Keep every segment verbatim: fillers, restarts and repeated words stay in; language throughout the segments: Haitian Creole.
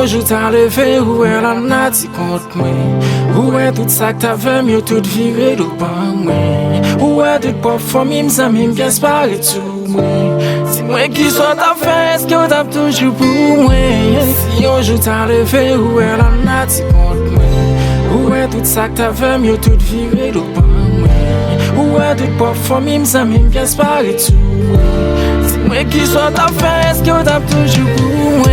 Jou ta leve, ou wè lanati kont mwen. Ou wè tout sa k t ap fè m, yo tout vire do ban mwen. Ou wè tout pwòp fanmi m, zanmi m, pyès pa ret sou mwen. Di mwen kisa w t ap fè, èske w t ap toujou pou mwen? Si yon jou ta leve, ou wè lanati kont mwen. Ou wè tout sa k t ap fè m, yo tout vire do ban mwen. Ou wè tout pwòp fanmi m, zanmi m, pyès pa ret sou mwen. Di mwen kisa w t ap fè, èske w t ap toujou pou mwen?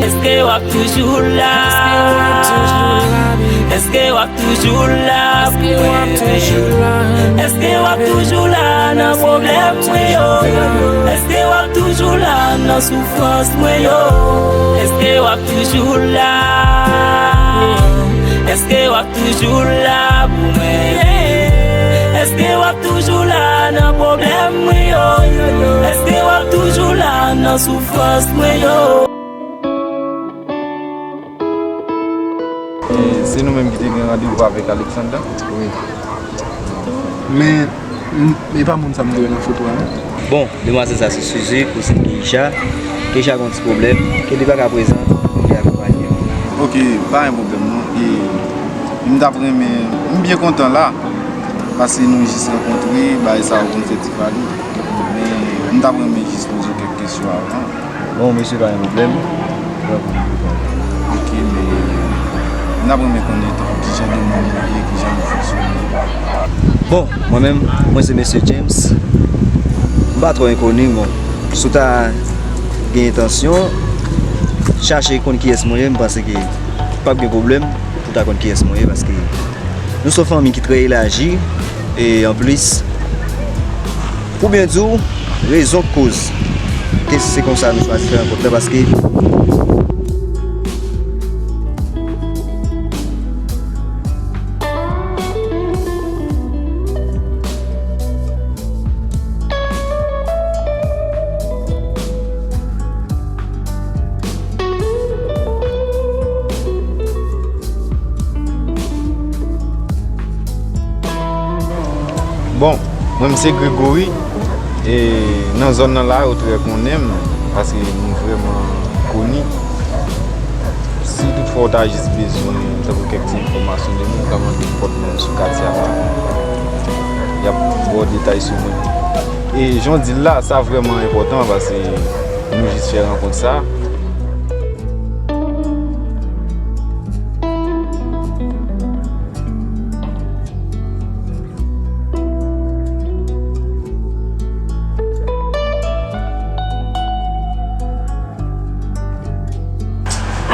Èske w ap toujou la? Èske w ap toujou la pou mwen? Èske w ap toujou la nan pwoblèm mwen yo? Èske w ap toujou la nan soufrans mwen yo? Èske w ap toujou la? Èske w ap toujou la pou mwen? Èske w ap toujou la nan pwoblèm mwen yo? Èske w ap toujou la nan soufrans mwen yo? E, se nou menm ki te gen randevou avèk Alexandra? Wi. Men, m, e pa moun sa m te wè nan foto a, non? Bon, demwazèl sa se Suzy, kouzin Keisha. Keisha gen yon ti pwoblèm, ke li pa ka prezan, li akonpanye m. Ok, pa gen pwoblèm, non. E, m t ap renmen, m byen kontan la, paske nou jis rankontre, bagay sa yo konn fè ti pale. Men, m t ap renmen jis poze w kèk kesyon avan. Bon, mesye, pa gen pwoblèm. Ok, men n ap renmen konnen tankou ki jan de moun nou ye, ki jan nou fonksyone. Bon, mwen menm, mwen se mesye James. M pa twò enkoni, bon. Si w ta gen entansyon, chache konn kiyès mwen ye, m panse ke p ap gen pwoblèm pou w ta konn kiyès mwen ye, paske nou se yon fanmi ki trè elaji, e anplis, pou byen di w, rezon k koz ke se konsa nou chwazi fè rankont lan, paske Bon, mwen, m se Gregory, e nan zòn nan la, yo trè konnen m, paske m vrèman koni. Si toutfwa w ta jis bezwen, tankou kèk ti enfòmasyon de mwen, w ka mande nenpòt moun sou katye a la. Y ap ba w detay sou mwen. E jan w di l la, sa vrèman enpòtan, paske nou jis fè rankont sa.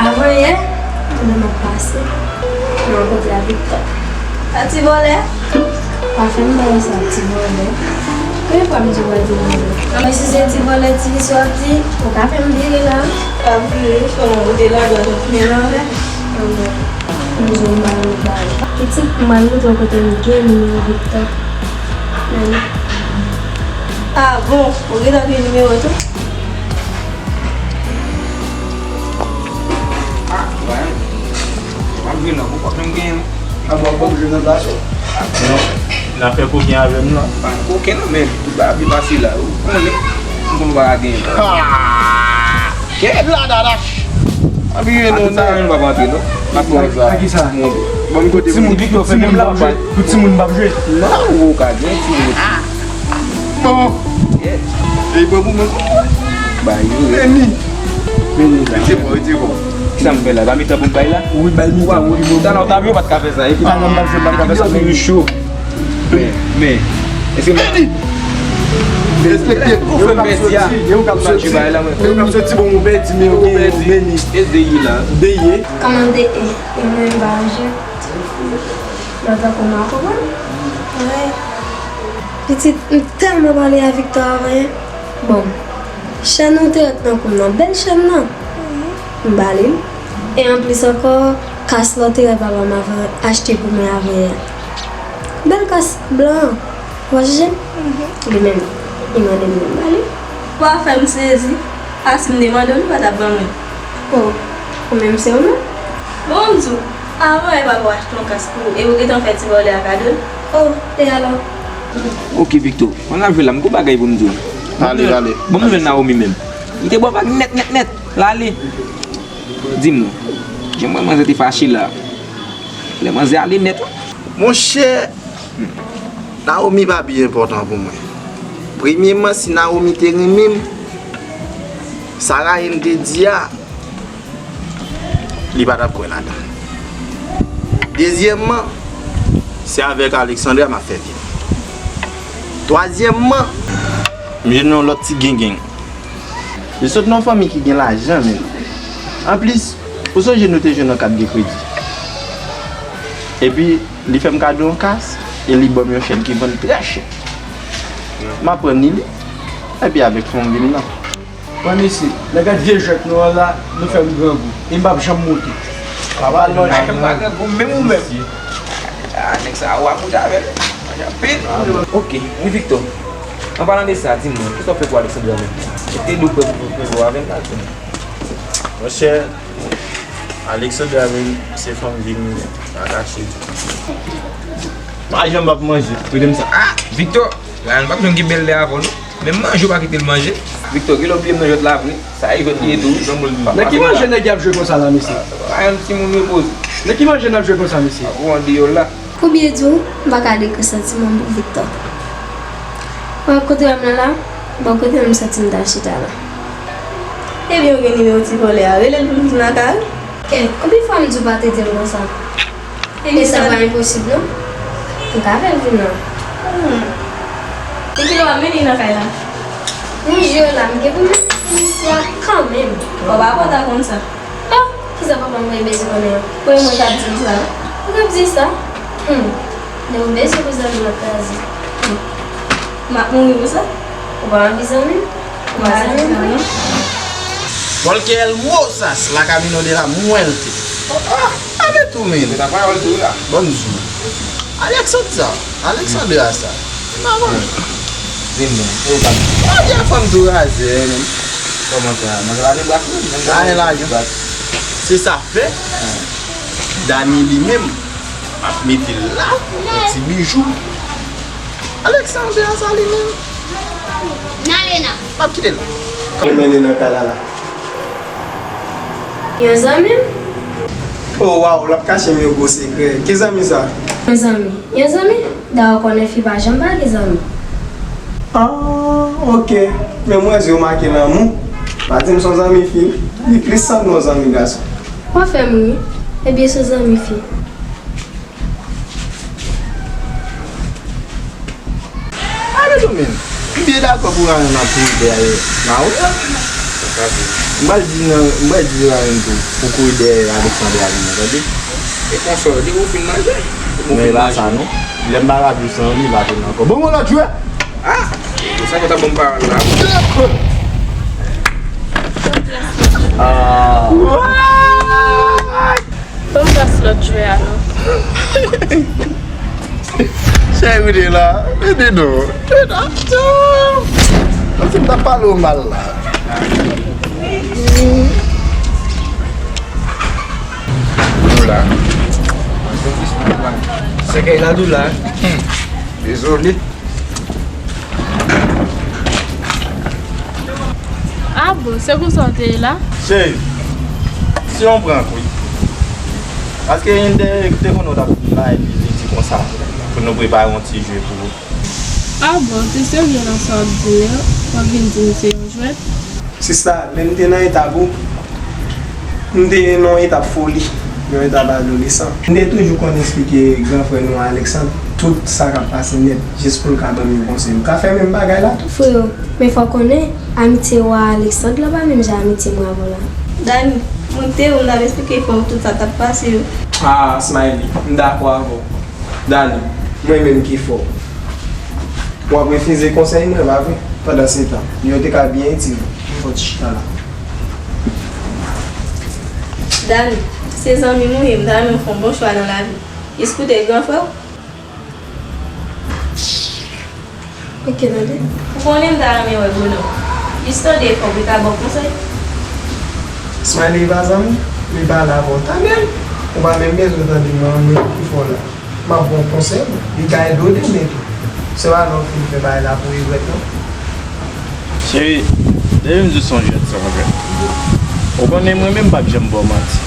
Avanyè, pandan m ap pase, m rankontre avèk Victor. A ti vòlè? Pa fè m bagay sa, ti vòlè. Konbyen fwa m di w pa di vòlè? Anben, si se ti vòlè, ti visye w ap di, ou ka fè m vire la. Pa vire, kòman ou te la, dwa jwenn men anlè. Anben, m di w m ba w bagay. Pitit, m pral montre w kote m gen nimewo Victor. Men. A bon, ou gentan gen nimewo tou? Ah, wè. W ap jwe nan, ou pa menm gen. A bon, w ap jwe nan plas ou? Ah, non. Nan fè koken avè m nan. Pa koken non, men tout bagay ap byen pase la, ou konnen. M konn pa gen. Ah! Kèt la, Dadash! Anpi non, sa nou pa antre non. Pa twò sa. Bon, m kote timoun, Victor, fè menm la, pou timoun pa jwe. Non, ou ka gen timoun. Bon. Yes. E pran pou mwen. Ba yo. Vini. Vini la. Rete bon, rete bon. Kisa m fè la? Ba mitan pou m bay la? Wi, bay mitan, wi, wi. Talè w ta vle, w pa t ka fè sa. E ki talè m pa t ka fè sa, men li cho. Men, men, èske m... Respekte. Ou fè m pèdi a. Yo k ap soti, yo k ap soti, bon, ou pèdi, men ou pèdi. E de ye la. De ye. Kòman de e? E mwen m pa jwe. Lòt la kòman konprann? Wi. Pitit, m tèlman pale a Victor avan yè. Bon, chèn ou te ret nan kou m nan, bèl chèn nan. M ba li l. E anplis ankò, kas la w te wè papa m avan achte pou mwen avan yè. Bèl kas blan an. Ou pa chèche l? Li menm, li mande m pou m ba li. Ou pa fè m sezi. A si m te mande w, li pa t ap ban mwen. O, ou menm se ou menm? Bon, m di w, avan yè papa w achte yon kas pou ou, e ou gentan fè ti vòlè a kado l. O, e alò? Oke, Victor, ann al jwe la, m gon bagay pou m di w. Ale, ale. Bon, m jwenn Naomi menm. Li te bò vag nèt, nèt, nèt. L ale. Di m non, jan m wè manzè te fache la, lè manzè ale nèt wi. Monchè, Naomi pa pi enpòtan pou mwen. Premyeman, si Naomi te renmen m, sa Rayen te di a, li pa t ap kwè ladan l. Dezyèmman, se avèk Alexandra m ap fè vi m. Twazyèmman, m jwenn yon lòt ti gengen. Li sot nan yon fanmi ki gen lajan menm. Anplis, ou sonje nou te jwenn yon kat de kredi. Epi, li fè m kado yon kas e li ban m yon chèn ki vann trè chè. M ap pran ni li, epi avèk fanmi m nan. Mwen mesye, lè gad vye jwèt nou an la, nou fè m grangou. E m p ap janm moute. Papa, non, m pa grangou, menm ou menm. Ah, nèg sa, w ap moute avè l. Manje anpil. Ok, wi, Victor. An palan de sa, di m non, kisa w fè pou Alexandra menm? Li te di w prè pou, pou, pou avè l la, di m. Monchè, Alexandra menm, se fanm vin atache. Pa janm ap manje, prete m sa. Ah, Victor, Ryan pa t menm gen bèl lè avè w, non. Menm manje, w pa kite l manje. Victor, genlè w bliye m nan jwèt la vre. Sa e jwèt li ye tou, wi. Nan ki manje nèg y ap jwe konsa la, mesye? Ryan, timoun repoze. Nan ki manje n ap jwe konsa, mesye? Ou andeyò la. Pou byen di w, m pa ka dekri santiman m pou Victor. Wè kote m nan la, bò kote m santi m ta chita la. Ebyen, ou gen nimewo ti vòlè a, rele l pou l vin nan kay ou. Kèt, konbyen fwa m di w pa trete m konsa? E sa pa enposib non. M ka fè l vin nan. Hmm. E kilè w ap mennen nan kay la? Manje yo la, m gen pou m mennen misye a kanmenm. Papa pa ta konn sa. Oh, kisa papa m voye bezwen konnen an? Premye mwen k ap di m sa. Ou k ap di sa? Hmm. Lè ou bezwen pou zanmi m ap kraze. Hmm. M ap mouri pou sa? Ou pa anvi zanmi m? Ou pa zanmi m vre? Cualquier cosas, la camino de la muerte. Oh, ah, ale tou, men. Mwen ta pawòl tou la. Bonjou. Alexandra, Alexandra sa. Maman. Di m non, e ou pa. Ah, gen fanm tou razè, men. Kòman sa? Mwen pa de bak, non. Mwen pa de bak. Se sa fè. Dani li menm ap mete l la, yon ti bijou. Alexandra sa li menm. Nalena. M ap kite l. Mwen mennen nan kay la la. Yon zanmi m. Oh, waw, l ap kache m yon gwo sekrè. Ki zanmi sa? Yon zanmi. Yon zanmi? Dayè w konnen fi pa janm pa gen zanmi. Ah, ok. Men mwen di w make lanmou. Pa di m se yon zanmi fi. Li plis sanble yon zanmi gason. W ap fè m ri wi. Ebyen se yon zanmi fi. Ale tou menm. M byen dakò pou Ryan ap kouri dèyè Maria. M pral di nan, m pral di Ryan tou pou kouri dèyè Alexandra li nan, tande? E konsa, depi w fin manje. Men e pa sa non. Lè m pa ka viv san li, pa vin ankò. Bon, bon, lòt jwè. Ah! Sa konn ta bon pawòl la. Ah. Ban m gras lòt jwè a non. Cheri de la, vini non. Vini non. Panse m t ap pale w mal la. Doula. Sèkèy la Doula. Dezole. Ah bon, se konsa w te ye la? Cheri, se yon prank wi. Paske Inde te konnen w t ap vin la epi li di konsa pou nou prepare yon ti jwe pou ou. Ah bon, te serye nan sa w ap di m yo, w ap vin di m se yon jwèt? Sista, lè m te nan eta pou, m te nan yon etap foli, yon etap adolesan. M te toujou konn esplike gran frè nou an Alexandre tout sa k ap pase nèt, jis pou l ka ban m yon konsèy. Ou ka fè menm bagay la tou? Freo, men fò w konnen, amitye w a Alexandre la pa menm jan amitye mwen avè w la. Dani, mwen te ou m t ap esplike frè w tout sa k ap pase yo. Ah, Smiley, m dakò avè w. Dani, mwen menm ki fè w. W ap refize konsèy mwen, pa vre? Pandansetan, yo te ka byen itil ou. Fò w ti chita la. Dani, se zanmi m ou ye, m ta renmen w fè yon bon chwa nan lavi. Jis koute gran frè w. Ok, tande. Ou konnen m ta renmen wè bonòm. Jis tande e fè w, li ka ba w konsèy. Smiley pa zanmi, li pale avè w. Tande l. Ou pa menm bezwen tande m, mwen menm ki fè w la. M ap ba w konsèy, li ka ede w demen tou. Se pa lè w fin fè bagay la pou w regrèt non. Cheri, depi m di w se yon jwèt, se yon jwèt. Ou konnen mwen menm m p ap janm ba w manti.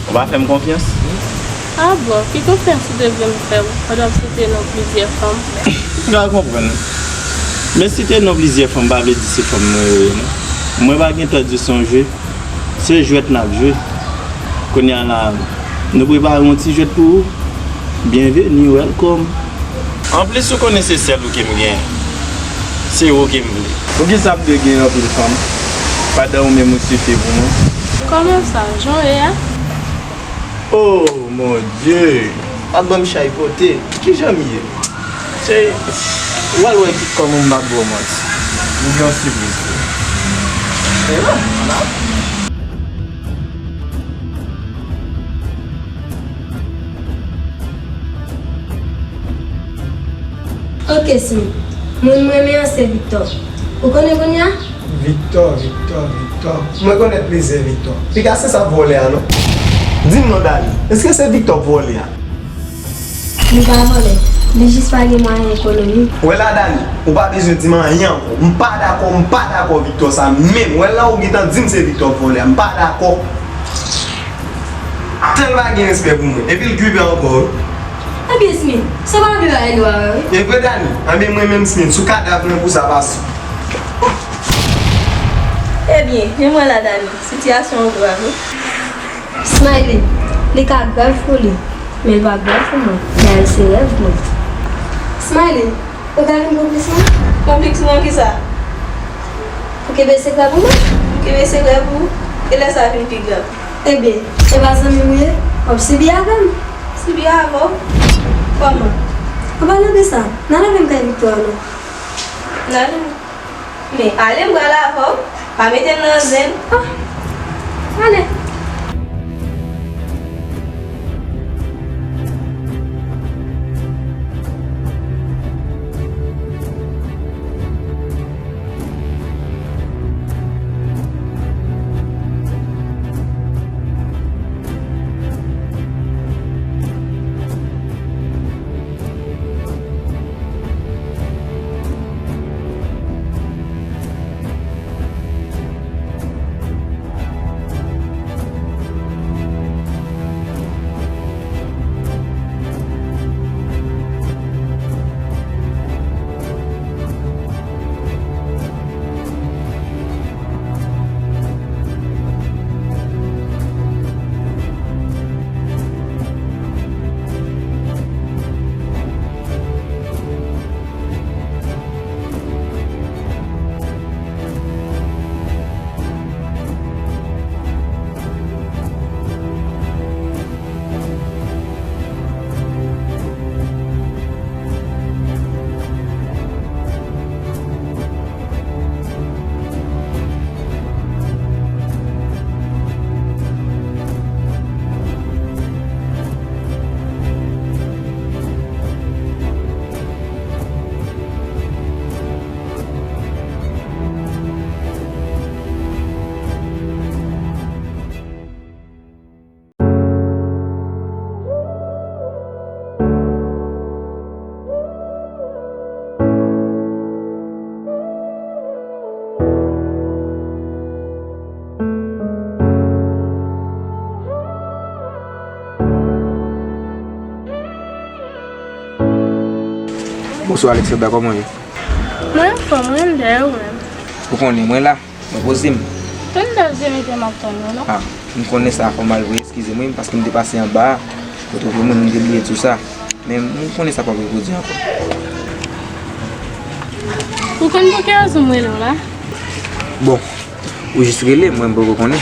Ou pa fè m konfyans? Ah bon, ki konfyans ou te vle m fè w pandan w site non plizyè fanm? M ka konprann. Men site non plizyè fanm pa vle di se fanm mwen yo ye non. Mwen pa gen tan di se yon jwe. Se jwèt n ap jwe. Kounye a la, nou prepare yon ti jwèt pou ou. Byenveni, welcome. Anplis, ou konnen se sèl ou ke m genyen. Se ou ke m vle. Poukisa m dwe gen anpil fanm, pandan ou menm ou site pou mwen? Kòman sa? Jan w ye a? Oh, mon Dieu! Pa ban m chay pote. Kijan m ye? Se, w al wè kòman m ap ba w manti. M gen yon sipriz pou ou. E la, la. Ok, Smith. Moun m renmen an se Victor. Ou konnen kounye a? Victor, Victor, Victor. Mwen konnen plizyè Victor. Piga se sa k vòlè a, non? Di m non, Dani. Èske se Victor k vòlè a? Li pa vòlè. Li jis pa gen mwayen ekonomi. Wè la, Dani, ou pa bezwen di m anyen ankò. M pa dakò, m pa dakò Victor sa menm. Wè la, ou gentan di m se Victor k vòlè a. M pa dakò. Tan l pa gen respè pou mwen. Epi l kibe ankò, wi. Ebyen, Smith, sa pa anpil bagay dwa wè, wi. E vre, Dani? Anben, mwen menm, Smith, sou kadav mwen pou sa pase. Ebyen, men mwen la, Dani. Sitiyasyon an grav, wi. Smiley, li ka grav pou li, men l pa grav pou mwen. Dayè, se rèv mwen. Smiley, ou ka vin konplis mwen? Konplis mwen kisa? Pou kenbe sekrè pou mwen? Pou kenbe sekrè pou ou? E lè sa vin pi grav? Ebyen, se pa zanmi m ou ye? W ap sibi avè m? Sibi avè w? Kòman? An palan de sa, n al avè m kay Victor non. N ale. Men ale m pral avè w, pa mete m nan zen. Ah, ale. Bonswa, Alexandra, kòman w ye? Mwen anfòm, mwen dèyè ou menm. Ou konnen, mwen la. Mwen poze m. Tande zye mete m ap tann ou non. Ah, m konnen sa, fò m al vre, eskize m wi, paske m te pase anba a, kote w te moun, m te bliye di w sa. Men m konnen sa p ap repwodui ankò. Ou konn pou ki rezon m rele w la? Bon, ou jis rele m, mwen m poko konnen.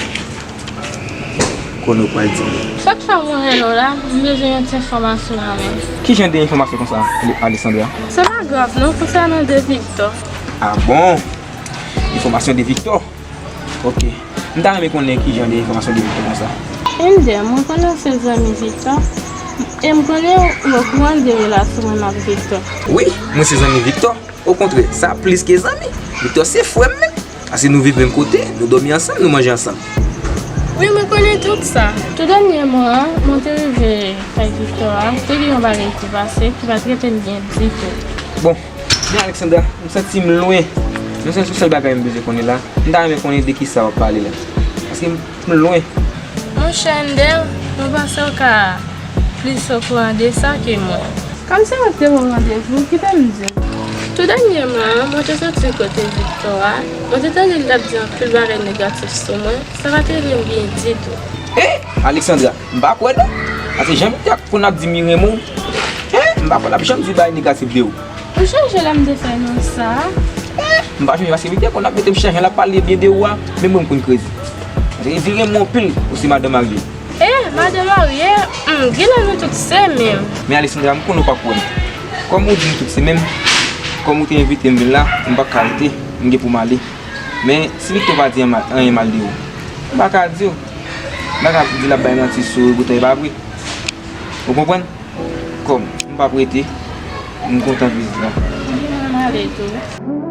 Konnen w pral di m. Chak fwa mwen rele w la, m bezwen yon ti enfòmasyon nan men w. Ki jan de enfòmasyon konsa, Ale-, Alexandra? Sa pa grav non, konsènan de Victor. Ah bon? Enfòmasyon de Victor? Ok. M ta renmen konnen ki jan de enfòmasyon de Victor konsa. Ender, mwen konnen w se zanmi Victor, e m konnen w okouran de relasyon mwen ak Victor. Wi, mwen se zanmi Victor. Okontrè, sa plis ke zanmi. Victor se frè m menm. Paske nou viv menm kote, nou dòmi ansanm, nou manje ansanm. Wi, mwen konnen tout sa. Tou dènyèman an, mwen te rive kay Victor a, te gen yon bagay ki pase ki pa t rete l byen ditou. Bon, men Alexandra, m santi m lwen. Men se yon sèl bagay m bezwen konnen la. M ta renmen konnen de kisa w ap pale la. Paske M lwen. Monchè Andel, mwen panse w ka plis okouran de sa ke mwen. Kòm se mwen ki te ba w randevou, kite m di w. Tou dènyèman an, mwen te soti kote Victor a, mwen te tande l t ap di anpil bagay negatif sou mwen, sa pa te rive m byen ditou. Eh, Alexandra, m pa kwè non. Paske jan Victor konn ap di m li renmen w, eh, m pa kwè l ap janm di bagay negatif de ou. Ou chonje lè m te fè nou sa? Eh, m pa chonje paske Victor konn ap mete m chanje, l ap pale byen de ou a, men mwen m konn krezi. Paske li di renmen w anpil, ou se madan marye. Eh, madan marye? Hmm, genlè nou tout se menm. Men Alexandra, m konnen w p ap kwè m. Kòm ou di nou tout se menm, kòm ou te envite m vin la, m pa ka rete, m gen pou m ale. Men si Victor pa di anyen mal, anyen mal de ou, m pa ka di w. M pa ka di l ap bay manti sou ou, poutan e pa vre. Ou konprann? Kòm m p ap rete, m kontan vizit la. Ebyen, m ale tou.